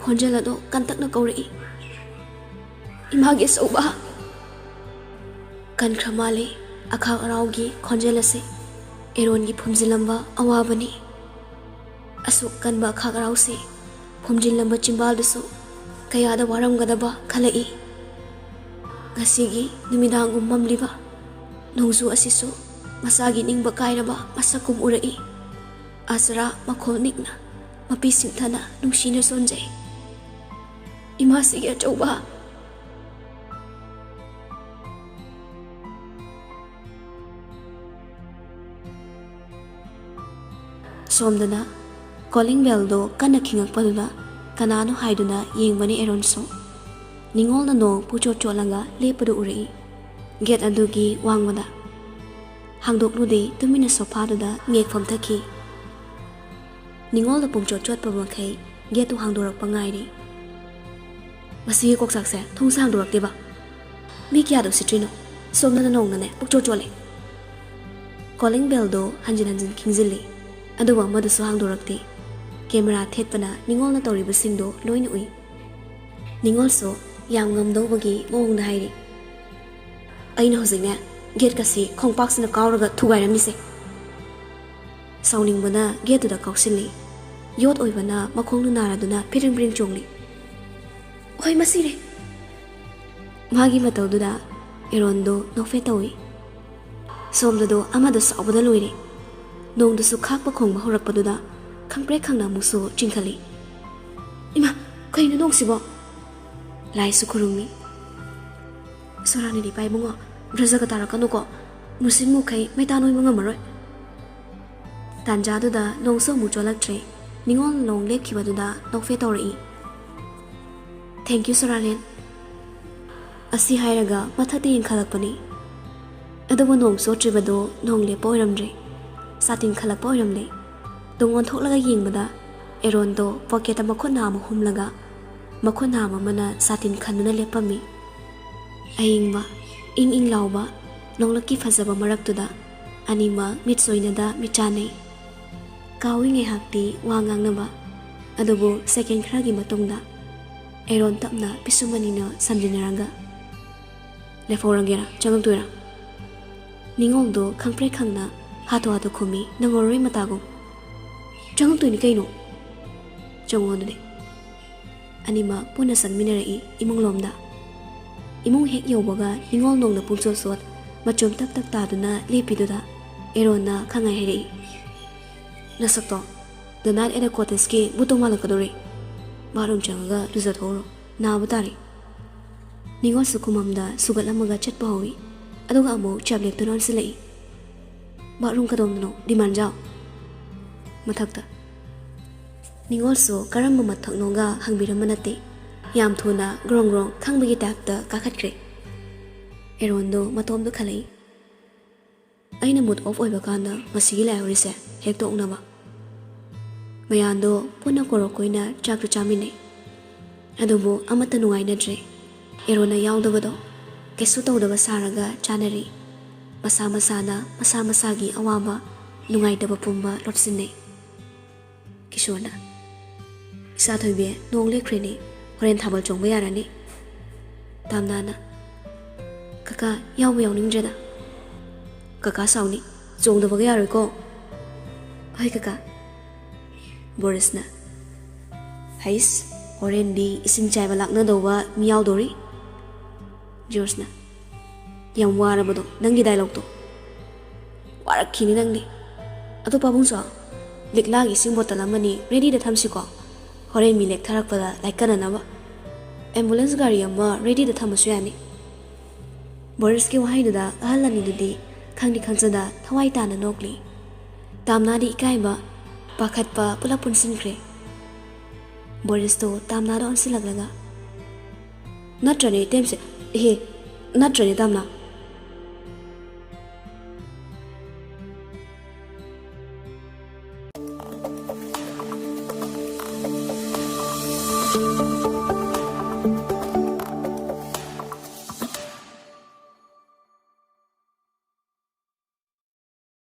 ꯈꯣꯟꯖꯦꯜ ꯑꯗꯨ ꯀꯟꯇꯛꯅ ꯀꯧꯔꯛꯏ, "ꯏꯃꯥꯒꯤ ꯑꯆꯧꯕ!" ꯀꯟꯈ꯭ꯔ ꯃꯥꯜꯂꯦ ꯑꯈꯥꯛ ꯑꯔꯥꯎꯒꯤ ꯈꯣꯟꯖꯦꯜ ꯑꯁꯤ꯫ ꯑꯦꯔꯣꯟꯒꯤ ꯐꯨꯝꯖꯤꯜꯂꯝꯕ ꯑꯋꯥꯕꯅꯤ꯫ ꯑꯁꯨꯛ ꯀꯟꯕ ꯑꯈꯥꯛ ꯑꯔꯥꯎꯁꯤ ꯐꯨꯝꯖꯤꯜꯂꯝꯕ ꯆꯤꯝꯕꯥꯜꯗꯨꯁꯨ ꯀꯌꯥꯗ ꯋꯥꯔꯝꯒꯗꯕ ꯈꯜꯂꯛꯏ꯫ ꯉꯁꯤꯒꯤ ꯅꯨꯃꯤꯗꯥꯡꯒꯨꯝ ꯃꯝꯂꯤꯕ ꯅꯣꯡꯖꯨ ꯑꯁꯤꯁꯨ ꯃꯁꯥꯒꯤ ꯅꯤꯡꯕ ꯀꯥꯏꯔꯕ ꯃꯁꯛꯀꯨꯝ ꯎꯔꯛꯏ꯫ ꯑꯥꯁꯔꯥ ꯃꯈꯣꯜ ꯅꯤꯛꯅ ꯃꯄꯤ ꯁꯤꯟꯊꯅ ꯅꯨꯡꯁꯤꯅ ꯁꯣꯟꯖꯩ, "ꯏꯃꯥꯁꯤꯒꯤ ꯑꯆꯧꯕ!" ꯁꯣꯝꯗꯅ ꯀꯣꯂꯤꯡ ꯕꯦꯜꯗꯣ ꯀꯟꯅ ꯈꯤꯡꯉꯛꯄꯗꯨꯗ ꯀꯅꯥꯅꯣ ꯍꯥꯏꯗꯨꯅ ꯌꯦꯡꯕꯅꯤ ꯑꯦꯔꯣꯟꯁꯨ꯫ ꯅꯤꯉꯣꯜꯅ ꯅꯣꯡ ꯄꯨꯆꯣꯠ ꯆꯣꯠꯂꯒ ꯂꯦꯞꯄꯗꯨ ꯎꯔꯛꯏ꯫ ꯒꯦꯠ ꯑꯗꯨꯒꯤ ꯋꯥꯡꯃꯗ꯫ ꯍꯥꯡꯗꯣꯛꯂꯨꯗꯦ ꯇꯨꯃꯤꯟꯅ ꯁꯣꯐꯥꯗꯨꯗ ꯉꯦꯛ ꯐꯝꯊꯈꯤ꯫ ꯅꯤꯉꯣꯜꯗ ꯄꯨꯡꯆꯣꯠ ꯆꯣꯠꯄ ꯃꯈꯩ ꯒꯦꯠꯇꯨ ꯍꯥꯡꯗꯣꯔꯛꯄ ꯉꯥꯏꯔꯤ꯫ "ꯃꯁꯤꯒꯤ ꯀꯣꯛꯆꯥꯛꯁꯦ ꯊꯣꯡꯁꯦ ꯍꯥꯡꯗꯣꯔꯛꯇꯦꯕ꯫ ꯃꯤ ꯀꯌꯥꯗ ꯎꯁꯤꯠꯇ꯭ꯔꯤꯅꯣ? ꯁꯣꯝꯗꯅ ꯅꯣꯡꯅꯅꯦ ꯄꯨꯡꯆꯣꯠ ꯆꯣꯠꯂꯦ꯫" ꯀꯣꯂꯤꯡ ꯕꯦꯜꯗꯣ ꯍꯟꯖꯤꯟ ꯍꯟꯖꯤꯟ ꯈꯤꯡꯖꯤꯜꯂꯤ, ꯑꯗꯨꯕꯨ ꯑꯃꯗꯨꯁꯨ ꯍꯥꯡꯗꯣꯔꯛꯇꯦ꯫ ꯀꯦꯃꯦꯔꯥ ꯊꯦꯠꯄꯅ ꯅꯤꯉꯣꯜꯅ ꯇꯧꯔꯤꯕꯁꯤꯡꯗꯣ ꯂꯣꯏꯅ ꯎꯏ꯫ ꯅꯤꯉꯣꯜꯁꯨ ꯌꯥꯝ ꯉꯝꯗꯧꯕꯒꯤ ꯃꯑꯣꯡꯗ ꯍꯥꯏꯔꯤ, "ꯑꯩꯅ ꯍꯧꯖꯤꯛꯅꯦ ꯒꯦꯠꯀꯁꯤ ꯈꯣꯡꯄꯥꯛꯁꯤꯅ ꯀꯥꯎꯔꯒ ꯊꯨꯒꯥꯏꯔꯝꯃꯤꯁꯦ꯫" ꯁꯥꯎꯅꯤꯡꯕꯅ ꯒꯦꯠꯇꯨꯗ ꯀꯥꯎꯁꯤꯜꯂꯤ꯫ ꯌꯣꯠ ꯑꯣꯏꯕꯅ ꯃꯈꯣꯡꯗꯨ ꯅꯥꯔꯗꯨꯅ ꯐꯤꯔꯤꯡ ꯐꯤꯔꯤꯡ ꯆꯣꯡꯂꯤ꯫ "ꯍꯣꯏ, ꯃꯁꯤꯔꯦ!" ꯃꯥꯒꯤ ꯃꯇꯧꯗꯨꯗ ꯑꯦꯔꯣꯟꯗꯣ ꯅꯣꯛꯐꯦꯠ ꯇꯧꯏ꯫ ꯁꯣꯝꯗꯗꯣ ꯑꯃꯗꯣ ꯁꯥꯎꯕꯗ ꯂꯣꯏꯔꯦ꯫ ꯅꯣꯡꯗꯨꯁꯨ ꯈꯥꯛꯄ ꯈꯣꯡꯕ ꯍꯧꯔꯛꯄꯗꯨꯗ ꯈꯪꯄ꯭ꯔꯦꯛ ꯈꯪꯅ ꯑꯃꯨꯛꯁꯨ ꯆꯤꯡꯈꯠꯂꯤ꯫ "ꯏꯃꯥ, ꯀꯩꯅꯣ ꯅꯣꯡꯁꯤꯕꯣ?" ꯂꯥꯏꯁꯨ ꯈꯨꯔꯨꯝꯃꯤ꯫ "ꯁꯣꯔꯥꯅꯤꯗꯤ ꯄꯥꯏꯕꯨꯡꯉꯣ, ꯕ꯭ꯔꯖꯒ ꯇꯥꯔꯛꯀꯅꯨꯀꯣ꯫ ꯃꯨꯁꯤꯟ ꯃꯨꯈꯩ ꯃꯩꯇꯥꯟ ꯑꯣꯏꯕ ꯉꯝꯃꯔꯣꯏ꯫" ꯇꯥꯟꯖꯥꯗꯨꯗ ꯅꯣꯡꯁꯨ ꯑꯃꯨꯛ ꯆꯣꯜꯂꯛꯇ꯭ꯔꯦ꯫ ꯅꯤꯉꯣꯜ ꯅꯣꯡ ꯂꯦꯞꯈꯤꯕꯗꯨꯗ ꯅꯣꯛꯐꯦꯠ ꯇꯧꯔꯛꯏ꯫ "Thank you, ꯁꯣꯔꯥꯂꯦꯟ꯫" ꯑꯁꯤ ꯍꯥꯏꯔꯒ ꯃꯊꯛꯇ ꯌꯦꯡꯈꯠꯂꯛꯄꯅꯤ꯫ ꯑꯗꯨꯕꯨ ꯅꯣꯡ ꯆꯣꯠꯇ꯭ꯔꯤꯕꯗꯨ ꯅꯣꯡ ꯂꯦꯞꯄ ꯑꯣꯏꯔꯝꯗ꯭ꯔꯦ, ꯁꯥꯇꯤꯟ ꯈꯜꯂꯛꯄ ꯑꯣꯏꯔꯝꯂꯦ꯫ ꯇꯨꯡ ꯑꯣꯟꯊꯣꯛꯂꯒ ꯌꯦꯡꯕꯗ ꯑꯦꯔꯣꯟꯗꯣ ꯄꯣꯀꯦꯠꯇ ꯃꯈꯨꯠ ꯅꯥꯝꯃ ꯍꯨꯝꯂꯒ ꯃꯈꯨꯠ ꯅꯥꯝꯃ ꯑꯃꯅ ꯁꯥꯇꯤꯟ ꯈꯟꯗꯨꯅ ꯂꯦꯞꯄꯝꯃꯤ꯫ ꯑꯏꯪꯕ, ꯏꯪ ꯏꯪ ꯂꯥꯎꯕ ꯅꯣꯡꯂꯛꯀꯤ ꯐꯖꯕ ꯃꯔꯛꯇꯨꯗ ꯑꯅꯤꯃꯛ ꯃꯤꯠ ꯆꯣꯏꯅꯗ ꯃꯤꯠ ꯆꯥꯟꯅꯩ꯫ ꯀꯥꯎꯏ ꯉꯥꯏꯍꯥꯛꯇꯤ ꯋꯥ ꯉꯥꯡꯅꯕ꯫ ꯑꯗꯨꯕꯨ ꯁꯦꯀꯦꯟ ꯈꯔꯒꯤ ꯃꯇꯨꯡꯗ ꯑꯦꯔꯣꯟ ꯇꯞꯅ ꯄꯤꯁꯨꯝ ꯑꯅꯤꯅ ꯁꯝꯖꯤꯟꯅꯔꯒ, "ꯂꯦꯞꯍꯧꯔꯒꯦꯔꯥ, ꯆꯪꯉꯛꯇꯣꯏꯔꯥ?" ꯅꯤꯉꯣꯜꯗꯣ ꯈꯪꯄ꯭ꯔꯦꯛ ꯈꯪꯅ ꯍꯥꯊꯨ ꯍꯥꯊꯨ ꯈꯨꯝꯃꯤ, ꯅꯪꯉꯔꯣꯏ ꯃꯇꯥꯒꯨꯝ꯫ "ꯆꯪꯉꯛꯇꯣꯏꯅꯤ ꯀꯩꯅꯣ꯫" "ꯆꯪꯉꯣ ꯑꯗꯨꯗꯤ꯫" ꯑꯅꯤꯃꯛ ꯄꯨꯟꯅ ꯆꯪꯃꯤꯟꯅꯔꯛꯏ ꯏꯃꯨꯡꯂꯣꯝꯗ꯫ ꯏꯃꯨꯡ ꯍꯦꯛ ꯌꯧꯕꯒ ꯅꯤꯉꯣꯜ ꯅꯣꯡꯅ ꯄꯨꯡꯆꯣꯠ ꯆꯣꯠ ꯃꯆꯨꯝ ꯇꯞ ꯇꯞ ꯇꯥꯗꯨꯅ ꯂꯦꯞꯄꯤꯗꯨꯗ ꯑꯦꯔꯣꯟꯅ ꯈꯪꯉꯥꯏ ꯍꯥꯏꯔꯛꯏ, "ꯅꯁꯛꯇꯣ ꯗ ꯅꯥꯏꯠ ꯑꯦꯠ ꯗ ꯀꯣꯇꯦꯖꯀꯤ ꯚꯨꯠꯇꯣ ꯃꯥꯜꯂꯛꯀꯗꯧꯔꯦ꯫ ꯕꯥꯠꯔꯨꯝ ꯆꯪꯉꯒ ꯂꯨꯖꯊꯣꯛꯎꯔꯣ, ꯅꯥꯕ ꯇꯥꯔꯦ꯫" ꯅꯤꯉꯣꯜꯁꯨ ꯈꯨꯃꯝꯗ ꯁꯨꯒꯠꯂꯝꯃꯒ ꯆꯠꯄ ꯍꯧꯏ꯫ ꯑꯗꯨꯒ ꯑꯃꯨꯛ ꯆꯞ ꯂꯦꯞꯇꯨꯅ ꯑꯣꯟꯁꯤꯜꯂꯛꯏ꯫ "ꯕꯥꯠꯔꯨꯝ ꯀꯗꯣꯝꯗꯅꯣ, ꯗꯤꯃꯥꯟꯖꯥꯎ?" "ꯃꯊꯛꯇ꯫" ꯅꯤꯉꯣꯜꯁꯨ ꯀꯔꯝꯕ ꯃꯊꯛꯅꯣꯒ ꯍꯪꯕꯤꯔꯝꯕ ꯅꯠꯇꯦ꯫ ꯌꯥꯝ ꯊꯨꯅ ꯒ꯭ꯔꯣꯡ ꯒ꯭ꯔꯣꯡ ꯈꯪꯕꯒꯤ ꯇꯥꯏꯞꯇ ꯀꯥꯈꯠꯈ꯭ꯔꯦ꯫ ꯑꯦꯔꯣꯟꯗꯣ ꯃꯇꯣꯝꯗ ꯈꯜꯂꯛꯏ꯫ ꯑꯩꯅ ꯃꯨꯠ ꯑꯣꯐ ꯑꯣꯏꯕ ꯀꯥꯟꯗ ꯃꯁꯤꯒꯤ ꯂꯥꯏꯍꯧꯔꯤꯁꯦ ꯍꯦꯛꯇ ꯑꯣꯛꯅꯕ꯫ ꯃꯌꯥꯝꯗꯣ ꯄꯨꯟꯅ ꯀꯣꯔꯣꯛ ꯀꯣꯏꯅ ꯆꯥꯛꯇꯨ ꯆꯥꯃꯤꯟꯅꯩ꯫ ꯑꯗꯨꯕꯨ ꯑꯃꯠꯇ ꯅꯨꯡꯉꯥꯏꯅꯗ꯭ꯔꯦ꯫ ꯑꯦꯔꯣꯟꯅ ꯌꯥꯎꯗꯕꯗꯣ ꯀꯩꯁꯨ ꯇꯧꯗꯕ ꯁꯥꯔꯒ ꯆꯥꯅꯔꯤ꯫ ꯃꯁꯥ ꯃꯁꯥꯅ ꯃꯁꯥ ꯃꯁꯥꯒꯤ ꯑꯋꯥꯕ, ꯅꯨꯡꯉꯥꯏꯇꯕ ꯄꯨꯝꯕ ꯂꯣꯠꯁꯤꯟꯅꯩ꯫ ꯀꯤꯁꯣꯔꯅ, "ꯏꯆꯥ ꯊꯣꯏꯕꯤ, ꯅꯣꯡ ꯂꯦꯞꯈ꯭ꯔꯦꯅꯦ, ꯍꯣꯔꯦꯟ ꯊꯥꯕꯜ ꯆꯣꯡꯕ ꯌꯥꯔꯅꯤ꯫" ꯇꯥꯝꯅꯥꯅ, "ꯀꯀꯥ, ꯌꯥꯎꯕ ꯌꯥꯎꯅꯤꯡꯗ꯭ꯔꯦꯗ꯫" "ꯀꯀꯥ ꯁꯥꯎꯅꯤ, ꯆꯣꯡꯗꯕꯒ ꯌꯥꯔꯣꯏꯀꯣ꯫" "ꯍꯣꯏ ꯀꯀꯥ꯫" ꯕꯣꯔꯤꯁꯅ, "ꯍꯩꯁ, ꯍꯣꯔꯦꯟꯗꯤ ꯏꯁꯤꯡ ꯆꯥꯏꯕ ꯂꯥꯛꯅꯗꯧꯕ ꯃꯤ ꯌꯥꯎꯗꯧꯔꯤ꯫" ꯖꯣꯔꯖꯅ꯫ "ꯌꯥꯝ ꯋꯥꯔꯕꯗꯣ ꯅꯪꯒꯤ ꯗꯥꯏꯂꯣꯛꯇꯣ? ꯋꯥꯔꯛꯈꯤꯅꯤ ꯅꯪꯗꯤ꯫ ꯑꯗꯣ ꯄꯥꯕꯨꯡꯁꯨ, ꯂꯤꯛꯂꯥꯒꯤ ꯏꯁꯤꯡ ꯕꯣꯇꯜ ꯑꯃꯅꯤ ꯔꯦꯗꯤꯗ ꯊꯝꯁꯤꯀꯣ꯫ ꯍꯣꯔꯦꯟ ꯃꯤ ꯂꯦꯛꯊꯔꯛꯄꯗ ꯂꯥꯏꯀꯠꯅꯅꯕ ꯑꯦꯝꯕꯨꯂꯦꯟꯁ ꯒꯥꯔꯤ ꯑꯃ ꯔꯦꯗꯤꯗ ꯊꯝꯃꯁꯨ ꯌꯥꯅꯤ"꯫ ꯕꯣꯔꯤꯁꯀꯤ ꯋꯥꯍꯩꯗꯨꯗ ꯑꯍꯜ ꯑꯅꯤꯗꯨꯗꯤ ꯈꯪꯗꯤ ꯈꯪꯖꯗ ꯊꯋꯥꯏ ꯇꯥꯅ ꯅꯣꯛꯂꯤ꯫ ꯇꯥꯝꯅꯥꯗꯤ ꯏꯀꯥꯏꯕ, ꯄꯥꯈꯠꯄ ꯄꯨꯂꯞ ꯄꯨꯟꯁꯤꯟꯈ꯭ꯔꯦ꯫ ꯕꯣꯔꯤꯁꯇꯣ ꯇꯥꯝꯅꯥꯗ ꯑꯣꯟꯁꯤꯜꯂꯛꯂꯒ, "ꯅꯠꯇ꯭ꯔꯅꯦ ꯏꯇꯦꯝꯁꯦ? ꯏꯍꯦ, ꯅꯠꯇ꯭ꯔꯅꯦ ꯇꯥꯝꯅꯥ?"